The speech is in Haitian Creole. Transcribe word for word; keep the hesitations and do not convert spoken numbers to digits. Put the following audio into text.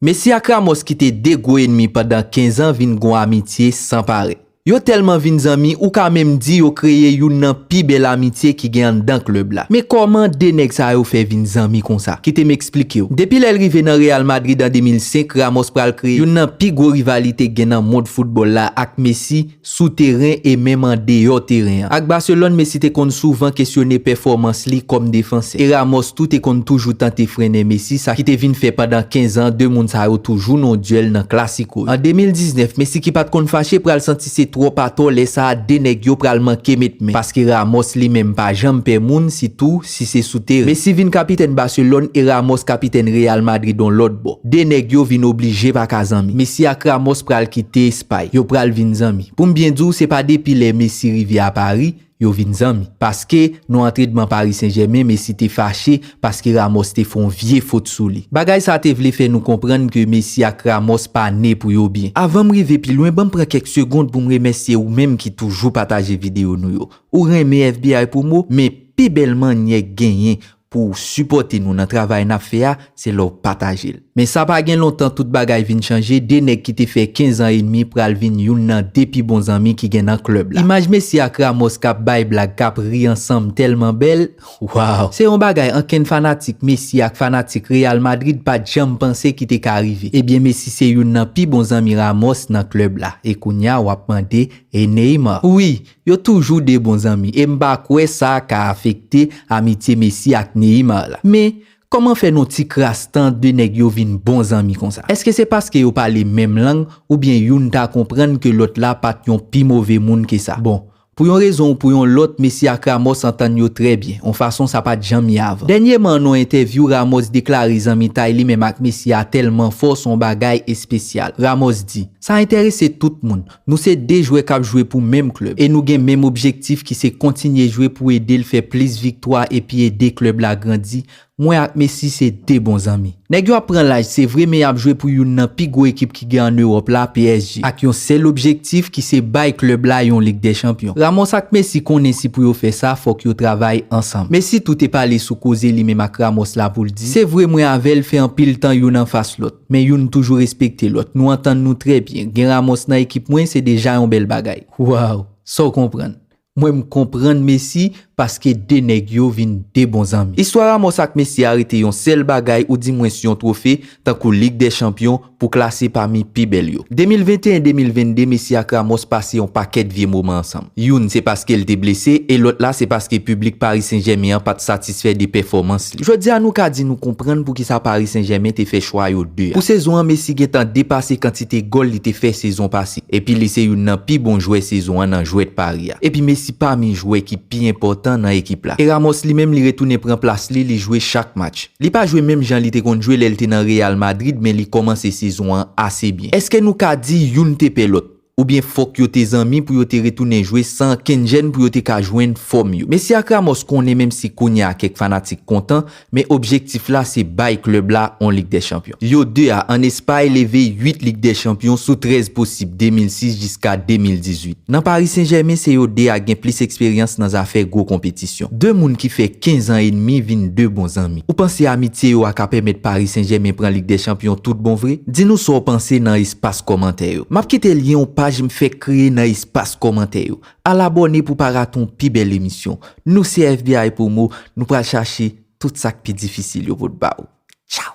Messi ak Ramos ki te de gwo ènmi pandan kenz an vin gon amitye san parèy. Yo tèlman vin zanmi, ou ka menm di yo kreye youn nan pi bèl amitye ki gen anndan klèb la. Men kòman de nèg sa yo fè vin zanmi konsa? Kite m eksplike w. Depi lè l rive nan Real Madrid an de mil senk, Ramos pral kreye youn nan pi gwo rivalite k gen nan mond foutbòl la ak Messi sou teren e menm andeyò teren an. Ak Barcelone, Messi te konn souvan kesyone pèfòmans li kòm defansè. E Ramos tou te konn toujou tante frennen Messi, sa ki te vin fè pandan kenz an, de moun sa yo toujou nan yon dyèl nan Clasico. An de mil diznèf, Messi ki pa t konn fache pral santi se twòp atò, lè sa a de nèg yo pral manke met men, paske Ramos li menm pa janm pè moun, sitou si se sou teren. Messi vin kapitèn Barcelone e Ramos kapitèn Real Madrid yon lòt bò. De nèg yo vin oblije pa ka zanmi. Messi ak Ramos pral kite Espay, yo pral vin zanmi. Pou m byen di w, se pa depi lè Messi rive a Pari, yo vin zanmi. Paske, nan antrenman Paris Saint-Germain, Messi te fache paske Ramos te fè yon vye fot sou li. Bagay sa te vle fè nou konprann ke Messi ak Ramos pa ne pou yo byen. Avan m rive pi lwen, ban m pran kèk segond pou m remèsye ou menm ki toujou pataje videyo nou yo. Ou renmen F B I Promo, men pi bèl mannyè genyen pou w sipòte nou nan travay n ap fè a, se lè w pataje l. Men sa pa gen lontan, tout bagay vin chanje, de nèg ki te fè kenz an edmi pral vin youn nan de pi bon zanmi ki gen nan klèb la. Imaj Messi ak Ramos k ap bay blag, k ap ri ansanm tèlman bèl, waw! Se yon bagay ankenn fanatik Messi ak fanatik Real Madrid pa t janm panse ki te ka rive. Ebyen, Messi se youn nan pi bon zanmi Ramos nan klèb la, e kounya w ap mande, e Neymar? Wi, yo toujou de bon zanmi, e m pa kwè sa ka afekte amitye Messi ak Neymar la. Men, kòman fè nan ti kras tan de nèg yo vin bon zanmi konsa? Èske se paske yo pale menm lang, oubyen youn ta konprann ke lòt la pa t yon pi move moun ke sa? Bon, pou yon rezon ou pou yon lòt, Messi ak Ramos antann yo trè byen, yon fason sa pa t janm ye avan. Dènyèman, nan yon entèvyou, Ramos deklare zanmitay li menm ak Messi a tèlman fò, se yon bagay espesyal. Ramos di, sa enterese tout moun. Nou se de jwè k ap jwe pou menm klèb, e nou gen menm objektif ki se kontinye jwe pou ede l fè plis viktwa epi ede klèb la grandi. Mwen ak Messi se de bon zanmi. Nèg yo ap pran laj, se vre, men y ap jwe pou youn nan pi gwo ekip ki gen ann Ewòp la, P S G, ak yon sèl objektif ki se bay klèb la yon Lig dè Chanpyon. Ramos ak Messi konnen si pou yo fè sa, fòk yo travay ansanm. Messi tou te pale sou koze li menm ak Ramos la pou l di, se vre, mwen avè l fè anpil tan youn anfas lòt, men youn toujou respekte lòt. Nou antann nou trè byen. Gen Ramos nan ekip mwen, se deja yon bèl bagay. Waw, sa w konprann. Mwen m konprann Messi paske de nèg yo vin de bon zanmi. Istwa Ramos ak Messi a rete yon sèl bagay, oudimwens yon twofe, tankou Lig dè Chanpyon, pou klase pami pi bèl yo. De mil venteyen de mil vennde, Messi ak Ramos pase yon pakèt vye moman ansanm. Youn se paske l te blese, e lòt la se paske piblik Paris Saint-Germain an pa t satisfè de pèfòmans li. Jodi a nou ka di nou konprann poukisa Paris Saint-Germain te fè chwa yo de a. Pou sezon an, Messi gentan depase kantite gòl li te fè sezon pase. Epi li se youn nan pi bon jwè sezon an nan jwèt Paris a. Epi Messi pami jwè ki pi enpòtan nan ekip la. E Ramos li menm, li retounen pran plas li, li jwe chak match. Li pa jwe menm jan li te konn jwe lè l te nan Real Madrid, men li kòmanse sezon an ase byen. Èske nou ka di youn te pè lòt? Oubyen fòk yo te zanmi pou yo te retounen jwe san ankenn jèn pou yo te ka jwenn fòm yo? Messi ak Ramos konnen, menm si kounye a kèk fanatik kontan, men objektif la se bay klèb la on Lig dè Chanpyon. Yo de a ann Espay leve uit Lig dè Chanpyon sou trèz posib de mil sis jiska de mil dizuit. Nan Paris Saint-Germain, se yo de a gen plis eksperyans nan zafè gwo konpetisyon. De moun ki fè kenz an edmi vin de bon zanmi. Ou panse amitye yo a ka pèmèt Paris Saint-Germain pran Lig dè Chanpyon tout bon vre? Di nou sa w panse nan espas kòmantè yo. M ap kite lyen yon paj m fèk kreye nan espas kòmantè yo. Al abòne pou w pa rate yon pi bèl emisyon. Nou se F B I Promo, nou pral chache tout sa k pi difisil yo pou n ba ou. Tchaw!